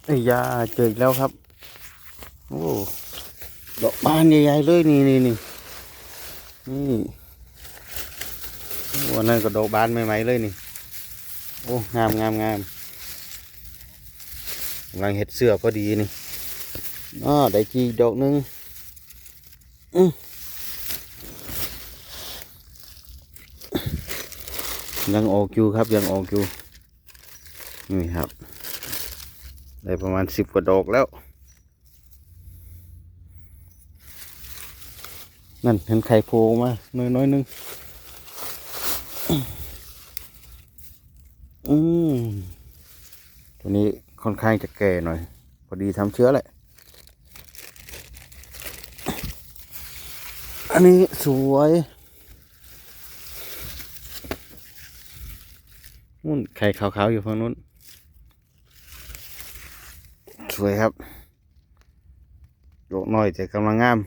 ເອີຍ ຢ່າ ເຈີອີກແລ້ວຄັບ. ໂອ້ ດອກບານໃຫຍ່ໆເລີຍ ນີ້ໆໆ ນີ້. ໂອ້ ອັນນັ້ນກໍດອກບານໃໝ່ໆເລີຍນີ້. ໂອ້ ງາມໆໆ ກຳລັງເຮັດເຊື້ອພໍດີນີ້. ອ້າ ໄດ້ຈີ່ອີກດອກໜຶ່ງ. ອື ຍັງອອກຢູ່ຄັບ ຍັງອອກຢູ່. ນີ້ຄັບ ໄດ້ປະມານສິບກວ່າດອກແລ້ວ. ນັ້ນ ເຫັນໄຂ່ໂພອອກມາໜ້ອຍໆໜຶ່ງ. ອືມ ຕົວນີ້ຄ່ອນຂ້າງຈະແກ່ໜ້ອຍ ພໍດີທຳເຊື້ອແຫຼະ. ອັນນີ້ສວຍ ນັ້ນ ໄຂ່ຂາວໆຢູ່ຝັ່ງນັ້ນ. ສວຍຄັບ ດອກນ້ອຍແຕ່ກຳລັງງາມ.